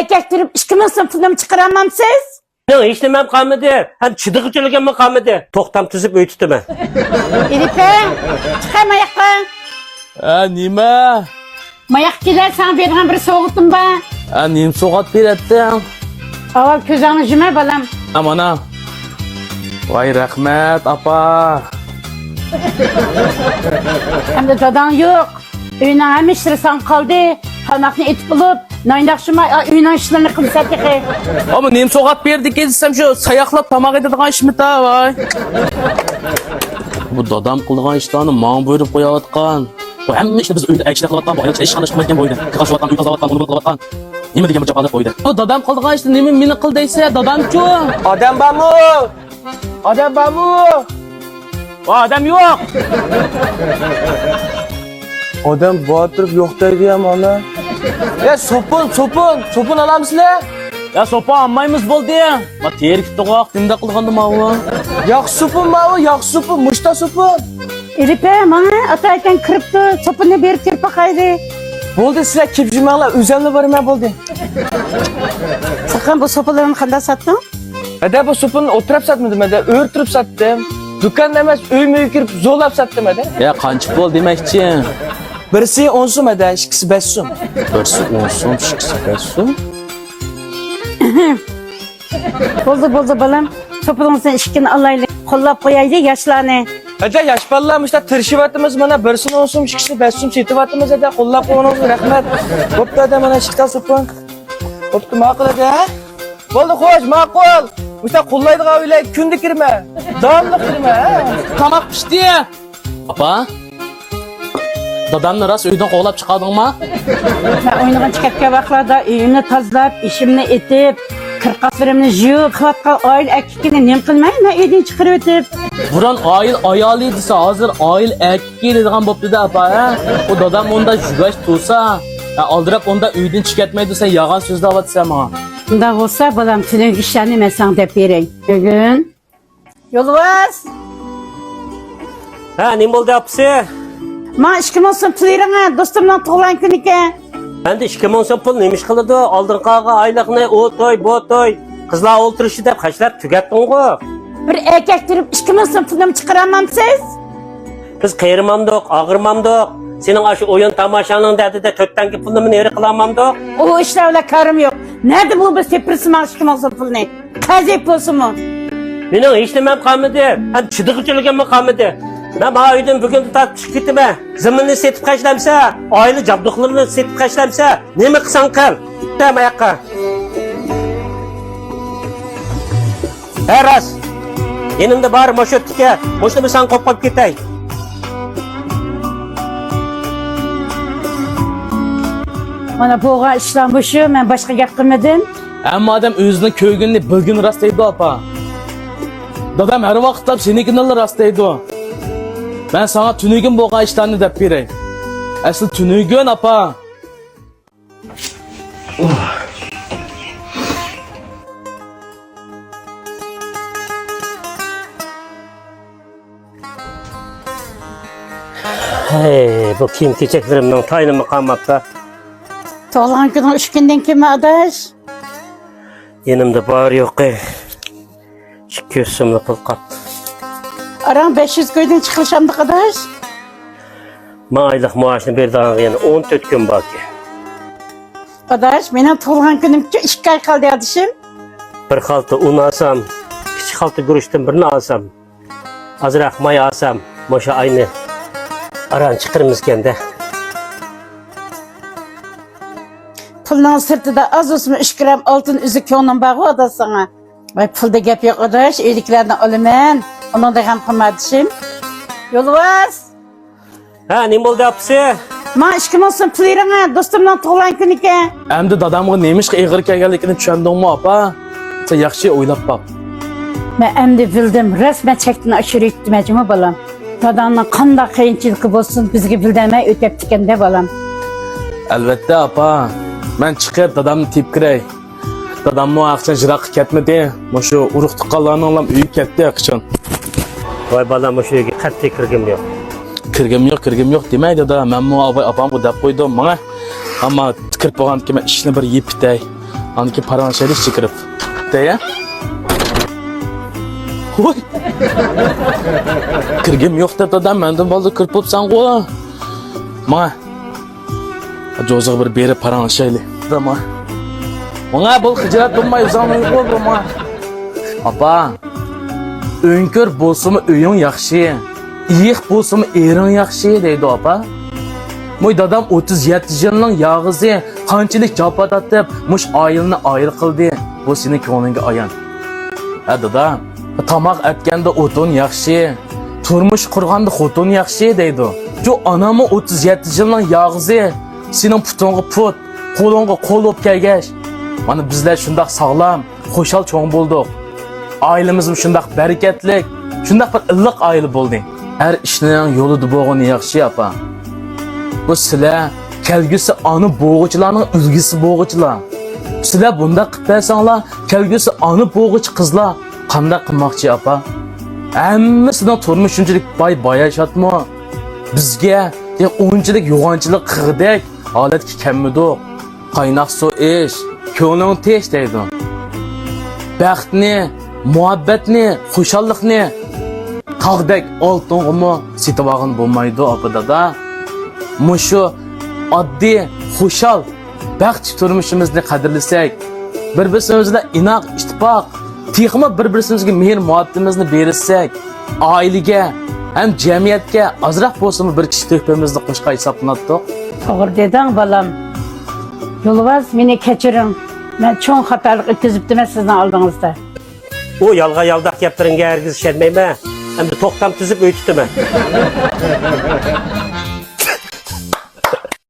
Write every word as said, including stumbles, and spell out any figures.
ئەركەك تۇرۇپ ئىككى مىڭ سوم پۇلۇمنى چىقىرالمامسىز؟ مېنىڭ ھېچنېمەم قالمىدى، ھەم چىدىغۇچىلىكىممۇ قالمىدى. توختام تۈزۈپ ئۆي تۇتىمەن. ئېلىپە، چىقە ماياققا. ئە، نېمە؟ ماياققا كېلە، ساڭا بېرىدىغان بىر سوۋغىتىم بار. ئە، نېمە سوۋغات بېرەتتىڭ؟ ئاۋۋال كۆزۈڭنى يۇمە، بالام. ئە، مانا. ۋاي، رەھمەت، ئاپا. ئەمدى داداڭ يوق. ئۆينىڭ ھەممە ئىشلىرى ساڭا قالدى. تاماقنى ئېتىپ بولۇپ، نايناق شۇماي، ئا، ئۆينىڭ ئىشلىرىنى قىلىسەن تېخى. ئاما نېمە سوۋغات بېرىدىكىن دېسەم، شۇ ساياقلاپ تاماق ئېتىدىغان ئىشمىتا، ۋاي. بۇ دادام قىلىدىغان ئىشلارنى ماڭا بۇيرۇپ قويۇۋاتقان. بۇ ھەممە ئىشنى بىز ئۆيدە ئەكشىلەپ قىلىۋاتقان، بۇ ئايال ئىشخانا ئىشلىمايدىكەن بۇ ئۆيدە. كىرغان شۇۋاتقان، ئۆي تازىلاۋاتقان، بۇنى بۇنى قىلىۋاتقان. نېمە دېگەن بىر جاپالىق بۇ ئۆيدە. ئۇ دادام قىلىدىغان ئىشنى نېمە مېنى قىل دەيسە، دادامچۇ؟ ئادەم بارمۇ؟ ئادەم بارمۇ؟ ئادەم يوق. ئادەم بار تۇرۇپ يوق دەيدۇ يا مانا. يا سوپۇن، سوپۇن، سوپۇن ئالامسىلەر؟ يا سوپۇن ئالمايمىز بولدى. ما تېرىكىپ تۇغاق، نېمىنداق قىلغاندا ماۋۇ؟ ياخشى سوپۇن ماۋۇ، ياخشى سوپۇن، مۇشتا سوپۇن. ئېلىپە، ماڭا ئاتا ئەكەڭ كىرىپتۇ، سوپۇننى بېرىپ كىرىپ باقايلى. بولدى، سىلەر كېلىپ يۈرمەڭلار، ئۆزۈملا بارىمەن، بولدى. ساقان، بۇ سوپۇنلارنى قانداق ساتتىڭ؟ ھەدە، بۇ سوپۇننى ئولتۇرۇپ ساتمىدىم، ھەدە، ئۆرە تۇرۇپ ساتتىم. دۇكان ئەمەس، ئۆيمۇ ئۆيگە كىرىپ زورلاپ ساتتىم، ھەدە. يا، قانچە بولدى دېمەكچى؟ بىرسى ئون سوم، ھەدە، ئىككىسى بەش سوم. بىرسى ئون سوم، ئىككىسى بەش سوم. بولدى، بولدى، بالام. سوپىلىڭىزدىن ئىككىنى ئالايلى. قوللاپ قويايلى ياشلارنى. ھەدە، ياش بالىلار مۇشۇنداق تىرىشىۋاتىمىز، مانا، بىرسىنى ئون سوم، ئىككىسىنى بەش سوم سېتىۋاتىمىز، ھەدە، قوللاپ قويغىنىڭىزغا رەھمەت. بوپتۇ، ھەدە، مانا، ئىككى تال سوپۇن. بوپتۇ، ماقۇل، ھەدە. بولدى، خوش، ماقۇل. مۇشۇنداق قوللايدىغان ئۆيلەرگە كۈندە كىرىمەن. داۋاملىق كىرىمەن، ھە. تاماق پىشتى. ئاپا، دادامنى راست ئۆيدىن قوغلاپ چىقاردىڭما؟ مەن ئوينىغىنى كەتكەن ۋاقىتلاردا ئۆيۈمنى تازىلاپ، ئىشىمنى ئېتىپ، كىر-قاسلىرىمنى يۇيۇپ، قىلىۋاتقان ئائىلە ئەركىكىنى نېمە قىلماي مەن ئۆيدىن چىقىرىۋېتىپ؟ بۇرۇن ئائىلە ئايالى دېسە، ھازىر ئائىلە ئەركىكى دەيدىغان بوپتۇ-دە، ئاپا، ھە؟ ئۇ دادام ئۇنداق يۈگەش تۇرسا، ھە، ئالدىراپ ئۇنداق ئۆيدىن چىقىپ كەتمەيدۇ، سەن يالغان سۆزلەۋاتىسەن ماڭا. ئۇنداق بولسا، بالام، تۈنۈگۈن ئىشلارنى مەن ساڭا دەپ بېرەي. بۈگۈن يولۋاس! ھە، نېمە بولدى، ئاپىسى؟ ماڭا ئىككى مىڭ سوم پۇل بېرىڭە، دوستۇمنىڭ تۇغۇلغان كۈنىكەن. ئەمدى ئىككى مىڭ سوم پۇل نېمە ئىش قىلىدۇ؟ ئالدىن قالغان ئايلىقنى ئۇ توي، بۇ توي، قىزلار ئولتۇرۇشى دەپ خەجلەپ تۈگەتتىڭغۇ. بىر ئەركەك تۇرۇپ ئىككى مىڭ سوم پۇلنىمۇ چىقىرالمامسىز؟ بىز قېرىمامدۇق، ئاغرىمامدۇق. سېنىڭ ئاشۇ ئويۇن تاماشاڭنىڭ دەردىدە تۆت تەڭگە پۇلنىمۇ نېرى قىلالمامدۇق. ئۇ ئىشلار بىلەن كارىم يوق. نەدە بۇ بىز تېپىرسا ماڭا ئىككى مىڭ سوم پۇلنى؟ قەرز ئېلىپ بولسىمۇ؟ مېنىڭ ھېچنېمەم قالمىدى، ھەم چىدىغۇچىلىكىممۇ قالمىدى. مەن ما ئۆيدىن بۈگۈندىن تارتىپ چىقىپ كېتىمەن. زېمىننى سېتىپ خەجلەمسە، ئائىلە جابدۇقلىرىنى سېتىپ خەجلەمسە، نېمە قىلساڭ قىل. كەتتىم ئاياققا. ھە، راست. يېنىمدا بار مۇشۇ تىكە. مۇشۇنى بىر ساڭا قويۇپ قويۇپ كېتەي. مانا بولغان ئىشلار مۇشۇ، مەن باشقا گەپ قىلمىدىم. ھەممە ئادەم ئۆزىنىڭ كۆرگىنىنى بىلگىنى راست دەيدۇ، ئاپا. دادام ھەر ۋاقىتلار سېنىڭكىنىلا راست دەيدۇ. مەن ساڭا تۈنۈگۈن بولغان ئىشلارنى دەپ بېرەي. ئەسلى تۈنۈگۈن، ئاپا. ھەي، بۇ كىيىم-كېچەكلىرىمنىڭ تايىنىمۇ قالماپتۇ. تۇغۇلغان كۈنۈڭ ئۈچ كۈندىن كېيىنمۇ، ئاداش؟ يېنىمدا بار يوقى ئىككى يۈز سوملا پۇل قاپتۇ. ئاراڭ بەش يۈز كويدىن چىقىرىشامدۇق، ئاداش؟ ما ئايلىق مائاشنى بېرىدىغانغا يەنە ئون تۆت كۈن باركەن. ئاداش، مېنىڭ تۇغۇلغان كۈنۈمگىچە ئىككى ئاي قالدى، ئادىشىم. بىر خالتا ئۇن ئالسام، كىچىك خالتا گۈرۈچتىن بىرنى ئالسام، ئازراق ماي ئالسام، مۇشۇ ئاينى ئاران چىقىرىمىزكەن-دە. پۇلنىڭ سىرتىدا ئاز بولسىمۇ ئۈچ گرام ئالتۇن ئۈزۈك كۆڭلۈم بارغۇ، ئاداش، ساڭا. ۋاي، پۇلدا گەپ يوق، ئاداش، ئۆيدىكىلەردىن ئالىمەن. ئۇنىڭدا غەم قىلما، ئادىشىم. يولۋاس! ھە، نېمە بولدى، ئاپىسى؟ ماڭا ئىككى مىڭ سوم پۇل بېرىڭە، دوستۇمنىڭ تۇغۇلغان كۈنىكەن. ئەمدى دادامغا نېمىشقا ئېغىر كەلگەنلىكىنى چۈشەندىڭمۇ، ئاپا؟ سەن ياخشى ئويلاپ باق. مەن ئەمدى بىلدىم، راست مەن چەكتىن ئاشۇرۇپ كېتىپتىمەن جۇمۇ، بالام. داداڭنىڭ قانداق قىيىنچىلىقى بولسۇن، بىزگە بىلدۈرمەي ئۆتۈپتىكەن-دە، بالام. ئەلۋەتتە، ئاپا. مەن چىقىپ دادامنى تېپىپ كىرەي. داداممۇ ھەقىچان يىراققا كەتمىدى. مۇشۇ ئۇرۇق-تۇغقانلارنىڭلام ئۆيىگە كەتتى ھەقىچان. ۋاي بالام، مۇشۇ ئۆيگە قەتئىي كىرگۈم يوق. كىرگۈم يوق، كىرگۈم يوق دېمەي، دادا. مەنمۇ ئاۋاي ئاپامغا دەپ قويدۇم، ماڭا. ئەمما كىرىپ بولغاندىن كېيىن مەن ئىشنى بىر يېپىپ كېتەي. ئاندىكى پاراڭلىشايلى ئىچى كىرىپ. دەيە. ھوي. كىرگۈم يوق دەپ دادام مەندىن بالدۇر كىرىپ بوپسەنغۇ. ماڭا. جوزىغا بىر بېرىپ پاراڭلىشايلى. ماڭا. ماڭا بول خىجالەت بولماي ئۆزۈڭنى ئۇيغۇ بولما. ئاپا. ئۆڭكۈر بولسىمۇ ئۆيۈڭ ياخشى، ئېيىق بولسىمۇ ئېرىڭ ياخشى دەيدۇ ئاپا. مۇي دادام ئوتتۇز يەتتە يىلنىڭ ياغىسى قانچىلىك جاپا تارتىپ مۇش ئائىلىنى ئايرى قىلدى. بۇ سېنىڭ كۆڭلۈڭگە ئايان. ھە دادا، تاماق ئەتكەندە ئوتۇن ياخشى، تۇرمۇش قۇرغاندا خوتۇن ياخشى دەيدۇ. شۇ ئاناممۇ ئوتتۇز يەتتە يىلنىڭ ياغىسى سېنىڭ پۇتۇڭغا پۇت، قولۇڭغا قول بولۇپ كەلگەچ، مانا بىزلەر شۇنداق ساغلام، خۇشال چوڭ بولدۇق. ئائىلىمىزمۇ شۇنداق بەرىكەتلىك، شۇنداق بىر ئىللىق ئائىلە بولدى. ھەر ئىشنىڭ يولىدا بولغىنى ياخشى، ئاپا. بۇ سىلەر كەلگۈسى ئانا بوغۇچىلارنىڭ ئۈلگىسى بوغۇچىلار. سىلەر بۇنداق قىلىپ بەرسەڭلار، كەلگۈسى ئانا بوغۇچى قىزلار قانداق قىلماقچى، ئاپا؟ ھەممىسىنىڭ تۇرمۇشى شۇنچىلىك باي باياشاتمۇ؟ بىزگە ئۇنچىلىك يوغانچىلىق قىلغۇدەك ھالەتكە كەلمىدۇق. قايناق سۇ ئىچ، كۆڭلۈڭ تىنچ دەيدۇ. بەختنى، مۇھەببەتنى، خۇشاللىقنى تاغدەك ئالتۇنغىمۇ سېتىۋالغىلى بولمايدۇ، ئاپا دادا. مۇشۇ ئاددىي، خۇشال، بەختلىك تۇرمۇشىمىزنى قەدىرلىسەك، بىر-بىرىمىز بىلەن ئىناق، ئىتتىپاق، تېخىمۇ بىر-بىرىمىزگە مېھىر-مۇھەببىتىمىزنى بېرىسەك، ئائىلىگە ھەم جەمئىيەتكە ئازراق بولسىمۇ بىر كىشى تۆھپىمىزنى قوشقان ھېسابلىناتتۇق. توغرا دېدىڭ، بالام. يولۋاس، مېنى كەچۈرۈڭ. مەن چوڭ خاتالىق ئۆتكۈزۈپتىمەن سىزنىڭ ئالدىڭىزدا. ئۇ يالغان-يالداق گەپلىرىڭگە ھەرگىز ئىشەنمەيمەن. ئەمدى توختام تۈزۈپ ئۆي تۇتىمەن.